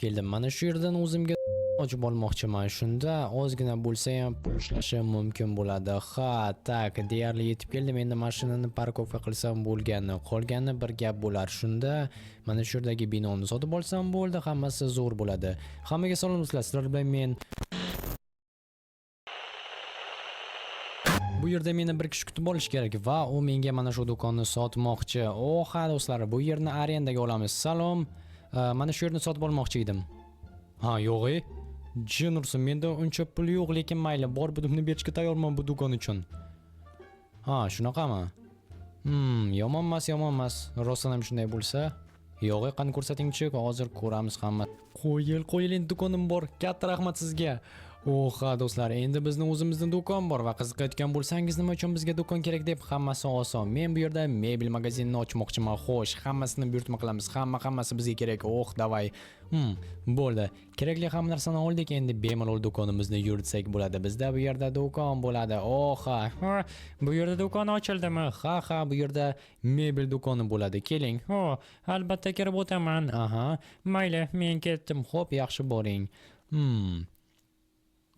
keldim. Mana shu yerdan o'zimga ochib olmoqchiman. Shunda ozgina bo'lsa ham pul ishlashim mumkin bo'ladi. Ha, так, deyarli yetib keldim. Endi mashinani парковка qilsam bo'lgani, qolgani bir gap bo'lar. Shunda mana shu yerdagi binoni sotib olsam bo'ldi, hammasi zo'r bo'ladi. Hammaga salom do'stlar, sizlar bilan men. Bu yerda meni bir kishi kutib olish kerak va u menga mana shu do'konni sotmoqchi. Oha do'stlar, bu yerni arendaga olamiz. Salom. Mana shu yerni sotib olmoqchi edim. Ha, yo'q ey. Jin ursin, menda uncha pul yo'q, lekin mayli, bor budimni berishga tayyorman bu do'kon uchun. Ha, shunaqami? Yomon emas, yomon emas. Rostdan ham shunday bo'lsa. Yo'q, ey, qani ko'rsatingchi, hozir ko'ramiz hamma. Qo'yil, qo'yil, endi do'konim bor. Katta rahmat sizga. Oha do'stlar, endi bizni o'zimizni do'kon bor va qiziqayotgan bo'lsangiz, nima uchun bizga do'kon kerak deb, hammasi oson. Men bu yerda mebel magazinini ochmoqchiman. Xo'sh, hammasini buyurtma qilamiz. Hammasi bizga kerak. Oh, давай. Bo'ldi. Kerakli hamma narsani oldik, endi bemalol do'konimizni yuritsak bo'ladi. Bizda bu yerda do'kon bo'ladi. Oha. Ha, bu yerda do'kon ochildimi? Ha, ha, bu yerda mebel do'koni bo'ladi. Keling. Ho, albatta kirib o'taman. Aha. Mayli, men ketdim. Xo'p, yaxshi boring.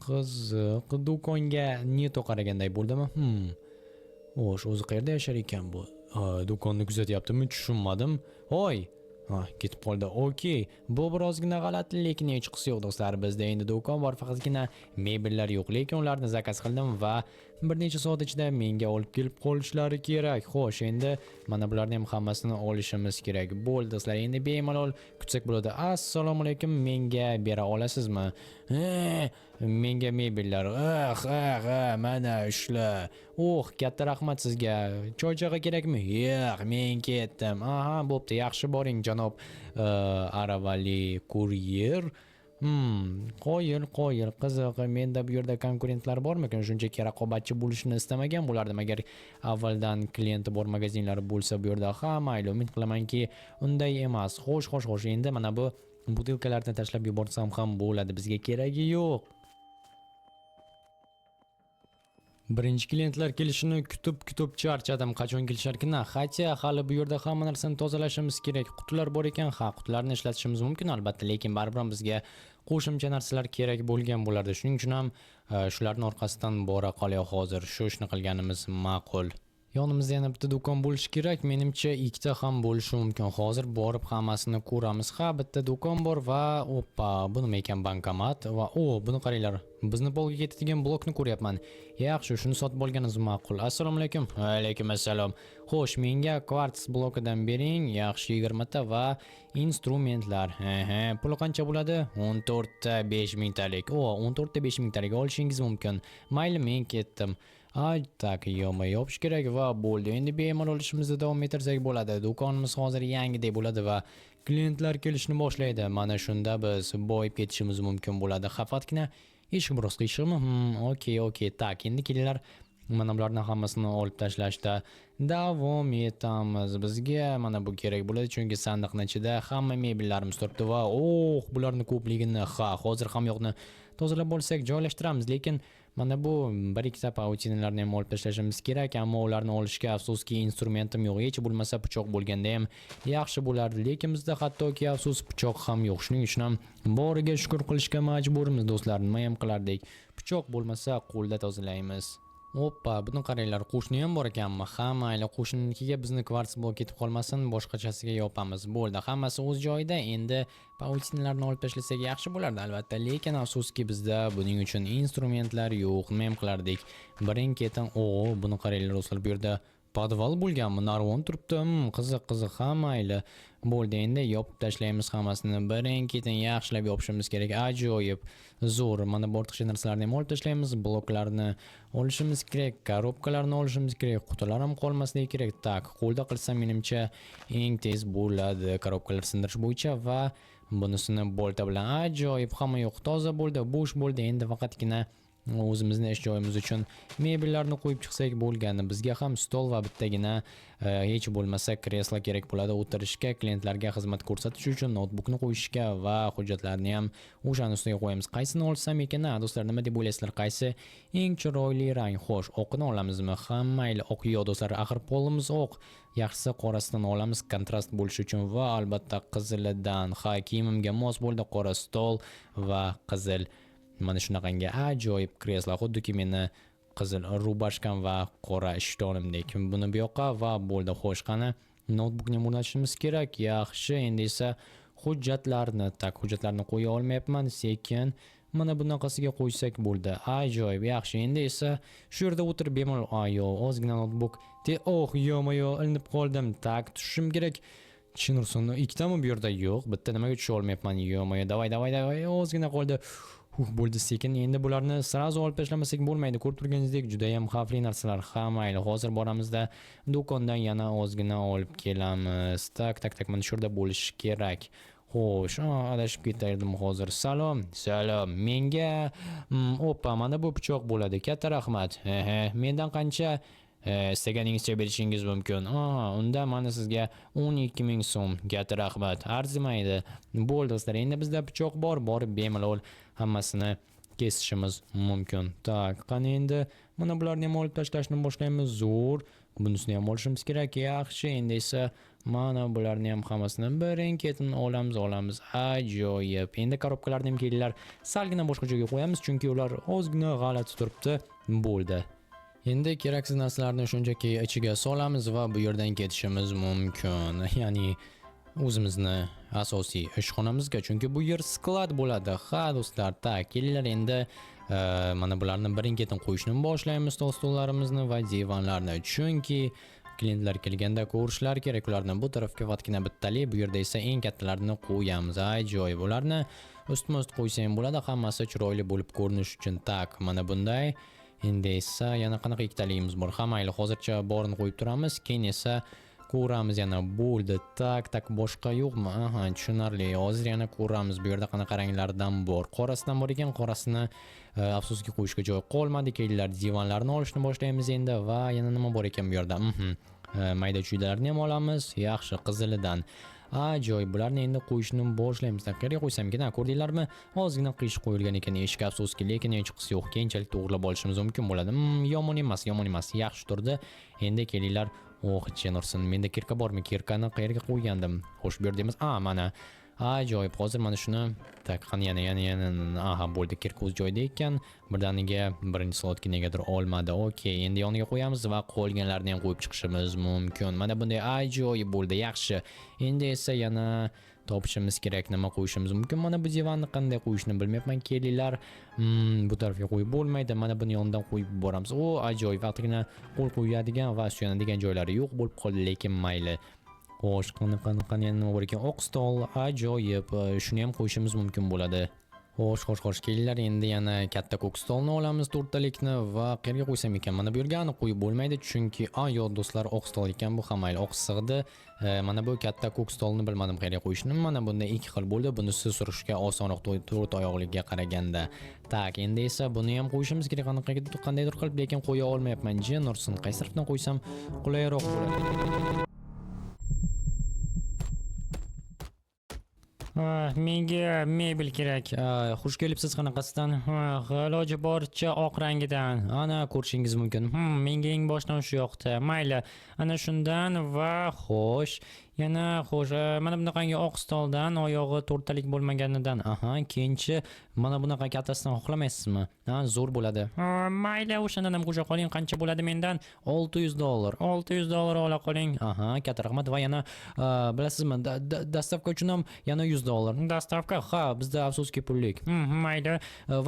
Qiziq, do'konga neto qaraganday bo'ldimi? Xo'sh, o'zi qayerda yashar ekan bu? Ha, do'konni kuzatyaptimi? Tushunmadim. Hoy! Ha, ketib qoldi. Okey. Bu birozgina g'alati, lekin hech qisi yo'q do'stlar. Bizda endi do'kon bor, faqatgina mebellar yo'q, lekin ularni заказ qildim va bir necha soat ichida menga olib kelib qolishlari kerak. Xo'sh, endi mana bularni ham hammasini olishimiz kerak. Bo'ldi do'stlar, endi bemalol kutsak bo'ladi. Assalomu alaykum, menga bera olasizmi? Menga mebellar. Ah, ah, ah, mana ushla. Oh, katta rahmat sizga. Choy chog'i kerakmi? Yo'q, men ketdim. Aha, bo'pti, yaxshi boring, janob aravali kuryer. Qoyil, qoyil, qiziq. Menda bu yerda konkurentlar bormikan? Shunchaki raqobatchi bo'lishni istamagan bo'lardim agar avvaldan klienti bor magazinlar bo'lsa bu yerda. Ha, mayli, umid qilamanki, unday emas. Xo'sh, xo'sh, xo'sh, endi mana bu butilkalarni tashlab yuborsam ham bo'ladi. Bizga keragi yo'q. Birinchi klientlar kelishini kutib-kutib charchadim. Qachon kelisharkin? Хотя hali bu yerda hamma narsani tozalashimiz kerak. Qutilar bor ekan, ha, qutilarni ishlatishimiz mumkin albatta, lekin baribir ham bizga qo'shimcha narsalar kerak bo'lgan bo'lardi. Shuning uchun ham shularning orqasidan bora qolay hozir. Shu ishni qilganimiz ma'qul. Yonimizda yana bitta do'kon bo'lishi kerak. Menimcha ikkita ham bo'lishi mumkin. Hozir borib hammasini ko'ramiz. Ha, bitta do'kon bor va oppa, bu nima ekan, bankomat va o, buni qaranglar. Bizni polga ketadigan blokni ko'ryapman. Yaxshi, shuni sotib olganimiz ma'qul. Assalomu alaykum. Va alaykum assalom. Xo'sh, menga kvarts blokidan bering. Yaxshi, 20 ta va instrumentlar. He, puli qancha bo'ladi? 14 ta 5 mingtalik. O, 14 ta 5 mingtalik olishingiz mumkin. Mayli, men ketdim. Ay, так, yoma yopish kerak va bo'ldi. Endi bemalol ishimizni davom ettirsak bo'ladi. Do'konimiz hozir yangidek bo'ladi va klientlar kelishni boshlaydi. Mana shunda biz boyib ketishimiz mumkin bo'ladi. Ha, faqatgina eshik biroz qiyshiqmi? Okey, okey. Так, endi kelinglar, mana bularni hammasini olib tashlashda davom etamiz. Bizga mana bu kerak bo'ladi, chunki sandiqning ichida hamma mebellarimiz turibdi va oh, bularni ko'pligini, ha, hozir ham yo'qni tozalab bo'lsak joylashtiramiz, lekin mana bu bir ikkita pautinalarni ham olib tashlashimiz kerak, ammo ularni olishga afsuski instrumentim yo'q. Hech bo'lmasa pichoq bo'lganda ham yaxshi bo'lardi, lekin bizda hattoki afsus pichoq ham yo'q. Shuning uchun ham boriga shukr qilishga majburmiz do'stlar. Nima ham qilardik? Pichoq bo'lmasa qo'lda tozalaymiz. Oppa, buni qaranglar, qo'shni ham bor ekanmi? Ha, mayli, qo'shninikiga bizni kvarts blok ketib qolmasin, boshqachasiga yopamiz. Bo'ldi, hammasi o'z joyida. Endi pautinalarni olib tashlasak yaxshi bo'lardi albatta, lekin afsuski bizda buning uchun instrumentlar yo'q. Nima ham qilardik? Birin-ketin, o, buni qaranglar do'stlar, bu yerda podval bo'lganmi? Narvon turibdi. Qiziq, qiziq, ha, mayli. Bo'ldi, endi yopib tashlaymiz hammasini. Birin-ketin yaxshilab yopishimiz kerak. Ajoyib. Zo'r. Mana bu ortiqcha narsalarni ham olib tashlaymiz. Bloklarni olishimiz kerak, korobkalarni olishimiz kerak, qutilar ham qolmasligi kerak. Так, qo'lda qilsam menimcha eng tez bo'ladi korobkalar sindirish bo'yicha va bunisini bolta bilan ajoyib, hamma yo'q toza bo'ldi, bo'sh bo'ldi. Endi faqatgina O'zimizni ish joyimiz uchun mebellarni qo'yib chiqsak bo'lgani. Bizga ham stol va bittagina hech bo'lmasa kreslo kerak bo'ladi o'tirishga, klientlarga xizmat ko'rsatish uchun noutbukni qo'yishga va hujjatlarni ham o'shani ustiga qo'yamiz. Qaysini olsam ekan, ha, do'stlar, nima deb o'ylaysizlar? Qaysi eng chiroyli rang? Xo'sh, oqini olamizmi? Ha, mayli, oq yo'q do'stlar, axir polimiz oq. Yaxshisi qorasidan olamiz kontrast bo'lishi uchun va albatta qizilidan. Ha, kiyimimga mos bo'ldi qora stol va qizil. Mana shunaqangi ajoyib kreslo, xuddiki meni qizil rubashkam va qora ishtonimdek. Buni bu yoqqa va bo'ldi. Xo'sh, qani noutbukni ham o'rnatishimiz kerak. Yaxshi, endi esa hujjatlarni, tak, hujjatlarni qo'ya olmayapman, sekin mana bunaqasiga qo'ysak bo'ldi. Ajoyib, yaxshi. Endi esa shu yerda o'tirib bemalol, ayo, ozgina noutbuk. Te, oh, yo-moyo, ilinib qoldim. Tak, tushishim kerak. Chin ursin, ikkitami bu yerda? Yo'q, bitta nimaga tusha olmayapman? Yo-moyo, davay, davay, davay, ozgina qoldi. Bo'ldi sekin. Endi bularni sразу olib tashlamasak bo'lmaydi. Ko'rib turganingizdek, juda ham xavfli narsalar. Ha, mayli, hozir boramizda do'kondan yana ozgina olib kelamiz. Tak, tak, tak, mana shu yerda bo'lishi kerak. Xo'sh, adashib ketardim hozir. Salom, salom. Menga, opa, mana bu pichoq bo'ladi. Katta rahmat. Ehe, mendan qancha istaganingizcha berishingiz mumkin. Unda mana sizga 12 000 so'm. Katta rahmat. Arzimaydi. Bo'ldi do'stlar, endi bizda pichoq bor, borib bemalol hammasini kesishimiz mumkin. Tak, qani endi mana bularni ham olib tashlashni boshlaymiz. Zo'r. Bunisini ham olishimiz kerak. Yaxshi, endi esa mana bularni ham hammasini birin-ketin olamiz, olamiz. Ajoyib. Endi korobkalarni ham kelinglar salgina boshqa joyga qo'yamiz, chunki ular ozgina g'alati turibdi. Bo'ldi. Endi keraksiz narsalarni shunchaki ichiga solamiz va bu yerdan ketishimiz mumkin. Ya'ni o'zimizni asosiy ishxonamizga, chunki bu yer sklad bo'ladi. Ha, do'stlar, tak, kelinglar endi mana bularni birin-ketin qo'yishni boshlaymiz, stol-stullarimizni va divanlarni, chunki klientlar kelganda ko'rishlari kerak ularni. Bu tarafga faqatgina bittali, bu yerda esa eng kattalarini qo'yamiz. Ajoyib. Ularni ustma-ust qo'ysa ham bo'ladi, hammasi chiroyli bo'lib ko'rinishi uchun. Tak, mana bunday. Endi esa yana qanaqa ikkitaligimiz bor? Ha, mayli, hozircha borini qo'yib turamiz, keyin esa ko'ramiz yana. Bo'ldi. Tak, tak, boshqa yo'qmi? Aha, tushunarli. Hozir yana ko'ramiz bu yerda qanaqa ranglardan bor. Qorasidan bor ekan, qorasini afsuski qo'yishga joy qolmadi. Kelinglar, divanlarni olishni boshlaymiz endi va yana nima bor ekan bu yerda? Mayda chuydalarni ham olamiz. Yaxshi, qizilidan. Ajoyib, bularni endi qo'yishni boshlaymiz. Qayerga qo'ysam ekan? Ko'rdinglarmi? Ozgina qiyshiq qo'yilgan ekan eshik, afsuski, lekin hech qisi yo'q. Keyinchalik to'g'rilab olishimiz mumkin bo'ladi. Yomon emas, yomon emas. Yaxshi turdi. Endi kelinglar. Oh, chin ursin. Menda kirka bormi? Kirkani qayerga qo'ygandim? Xo'sh, bu yerda emas. A, mana. Ajoyib. Hozir mana shuni tak, qani yana, yana, yana, aha, bo'ldi. Kirka o'z joyida ekan. Birdaniga birinchi slotga negadir olmadi. Okey, endi yoniga qo'yamiz va qolganlarini ham qo'yib chiqishimiz mumkin. Mana bunday ajoyib bo'ldi. Yaxshi. Endi esa yana topishimiz kerak, nima qo'yishimiz mumkin. Mana bu divanni qanday qo'yishni bilmayapman. Kelinglar, bu tarafga qo'yib bo'lmaydi. Mana buni yonidan qo'yib boramiz. O, ajoyib. Faqatgina qo'l qo'yadigan va suyanadigan joylari yo'q bo'lib qoldi, lekin mayli. Xo'sh, qani, qani, qani, yana nima bor ekan? Oq stol, ajoyib. Shuni ham qo'yishimiz mumkin bo'ladi. Xo'sh, xo'sh, xo'sh, kelinglar endi yana katta ko'k stolni olamiz, to'rttalikni va qayerga qo'ysam ekan? Mana bu yerga aniq qo'yib bo'lmaydi, chunki yo'q do'stlar, oq stol ekan bu, ham mayli, oq sig'di. Mana bu katta ko'k stolni bilmadim qayerga qo'yishni. Mana bunda ikki xil bo'ldi. Bunisi surishga osonroq to'rt oyoqliga qaraganda. Tak, endi esa buni ham qo'yishimiz kerak qandaydir qilib, lekin qo'ya olmayapman. Jin ursin, qaysi tarafdan qo'ysam qulayroq bo'ladi. Menga mebel kerak. Xush kelibsiz, qanaqasidan? Iloji boricha oq rangidan. Ana, ko'rishingiz mumkin. Menga eng boshdan shu yoqdi. Mayli, ana shundan va xo'sh, yana xo'sh, mana bunaqangi oq stoldan, oyog'i to'rttalik bo'lmaganidan. Aha, keyinchi mana bunaqa kattasidan xohlamaysizmi? Ha, zo'r bo'ladi. Mayli, o'shandan ham qo'sha qoling. Qancha bo'ladi mendan? $600. $600 ola qoling. Aha, katta rahmat va yana bilasizmi, доставка uchun ham yana $100. Доставка? Ha, bizda afsuski pullik. Mayli.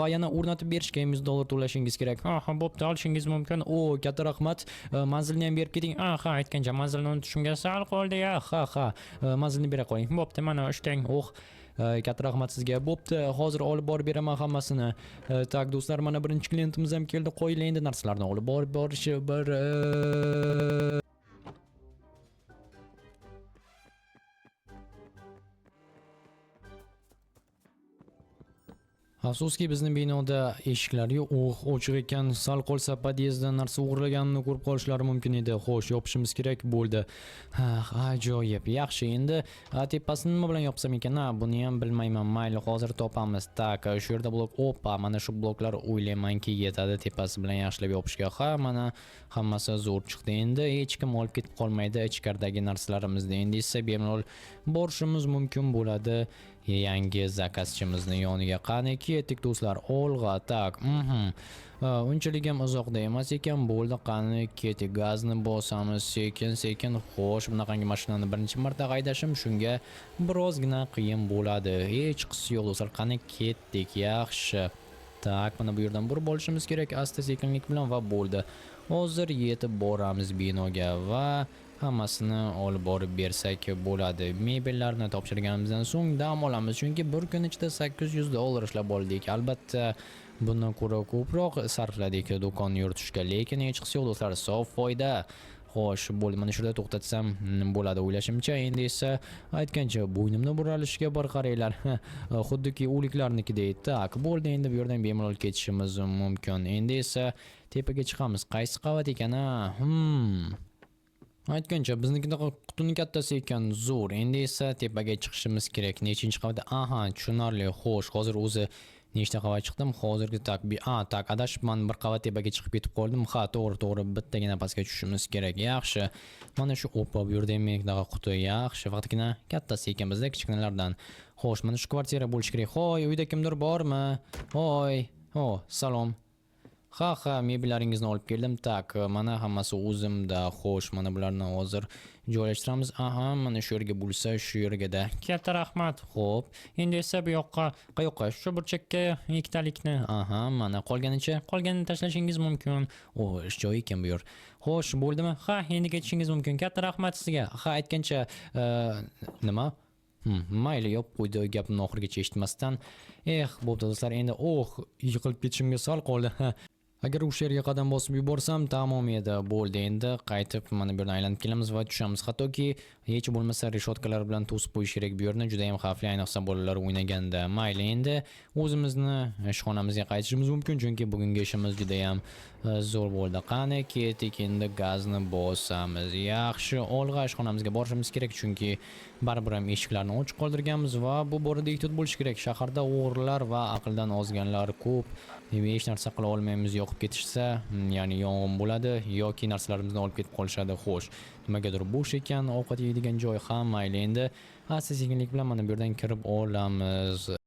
Va yana o'rnatib berishga ham $100 to'lashingiz kerak. Aha, bo'pti, olishingiz mumkin. O, katta rahmat. Manzilni ham berib keting. Aha, aytgancha manzilni unutishimga sal qoldi ya. Ha, ha, manzilni bera qo'ying. Bo'pti, mana ushlang. Oh, katta rahmat sizga. Bo'pti, hozir olib borib beraman hammasini. Tak, do'stlar, mana birinchi klientimiz ham keldi. Qo'yinglar endi narsalarni olib borib borishi bir Afsuski, bizni binoda eshiklar yo'q. Oh, ochiq ekan. Sal qolsa podyezddan narsa o'g'irlaganini ko'rib qolishlari mumkin edi. Xo'sh, yopishimiz kerak bo'ldi. Ha, ajoyib. Yaxshi, endi tepasini nima bilan yopsam ekan? Ha, buni ham bilmayman. Mayli, hozir topamiz. Так, shu yerda blok. Opa, mana shu bloklar o'ylaymanki yetadi tepasi bilan yaxshilab yopishga. Ha, mana hammasi zo'r chiqdi. Endi hech kim olib ketib qolmaydi ichkaridagi narsalarimizni. Endi esa bemalol borishimiz mumkin bo'ladi yangi zakazchimizni yoniga. Qani, ketdik, do'stlar, olg'a. Так, Unchalik ham uzoqda emas ekan. Bo'ldi, qani, ketdik, gazni bosamiz sekin sekin. Xo'sh, bunaqangi mashinani birinchi marta haydashim, shunga birozgina qiyin bo'ladi. Hech qisi yo'q, do'stlar, qani, ketdik. Yaxshi. Так, mana bu yerdan burib olishimiz kerak asta sekinlik bilan va bo'ldi. Hozir yetib boramiz binoga va hammasini olib borib bersak bo'ladi. Mebellarni topshirganimizdan so'ng dam olamiz, chunki bir kun ichida 800 dollar ishlab oldik. Albatta, bundan ko'ra ko'proq sarfladik do'konni yuritishga, lekin hech qisi yo'q, do'stlar, sof foyda. Xo'sh, bo'ldi, mana shu yerda to'xtatsam bo'ladi o'ylashimcha. Endi esa aytgancha bo'ynimni buralishiga bir qaranglar. Xuddiki o'liklarnikidek. Так, bo'ldi, endi bu yerdan bemalol ketishimiz mumkin. Endi esa tepaga chiqamiz. Qaysi qavat ekan, a? Aytgancha biznikidaqa qutini kattasi ekan, zo'r. Endi esa tepaga chiqishimiz kerak. Nechinchi qavatda? Aha, tushunarli. Xo'sh, hozir o'zi nechta qavat chiqdim? Hozirgi так, так, adashibman, bir qavat tepaga chiqib ketib qoldim. Ha, to'g'ri, to'g'ri, bittagina pastga tushishimiz kerak. Yaxshi. Mana shu, opa, bu yerda ham bunaqa quti. Yaxshi, faqatgina kattasi ekan bizda kichkinalardan. Xo'sh, mana shu kvartira bo'lishi kerak. Hoy, uyda kimdir bormi? Hoy. O, salom. Ha, mebellaringizni olib keldim. Так, mana hammasi o'zimda. Xo'sh, mana bularni hozir joylashtiramiz. Aha, mana shu yerga bo'lsa, shu yerga-da. Katta rahmat. Xo'p, Endi esa bu yoqqa, qayoqqa? Shu burchakka ikkitalikni. Aha, mana qolganicha? Qolganini tashlashingiz mumkin. O, ish joyi ekan bu yer. Xo'sh, bo'ldimi? Ha, endi ketishingiz mumkin. Katta rahmat sizga. Ha, aytgancha, nima? Mayli, yopib qo'ydi gapimni oxirigacha eshitmasdan. Eh, bo'pti, do'stlar, endi oh, yiqilib ketishimga sal qoldi. Agar o'sha yerga qadam bosib yuborsam, tamom edi. Bo'ldi, endi qaytib mana bu yerdan aylanib kelamiz va tushamiz. Hattoki hech bo'lmasa reshotkalar bilan to'sib qo'yish kerak bu yerni, juda ham xavfli, ayniqsa bolalar o'ynaganda. Mayli, endi o'zimizni ishxonamizga qaytishimiz mumkin, chunki bugungi ishimiz juda ham zo'r bo'ldi. Qani, ketdik, endi gazni bosamiz. Yaxshi, olg'a ishxonamizga borishimiz kerak, chunki baribir ham eshiklarni ochiq qoldirganmiz va bu borada ehtiyot bo'lish kerak. Shaharda o'g'rilar va aqldan ozganlar ko'p. Demak, hech narsa qila olmaymiz, yoqib ketishsa, ya'ni yong'in bo'ladi yoki narsalarimizni olib ketib qolishadi. Xo'sh, nimagadir bo'sh ekan ovqat yeydigan joy ham. Mayli, endi asta sekinlik bilan mana bu yerdan kirib olamiz.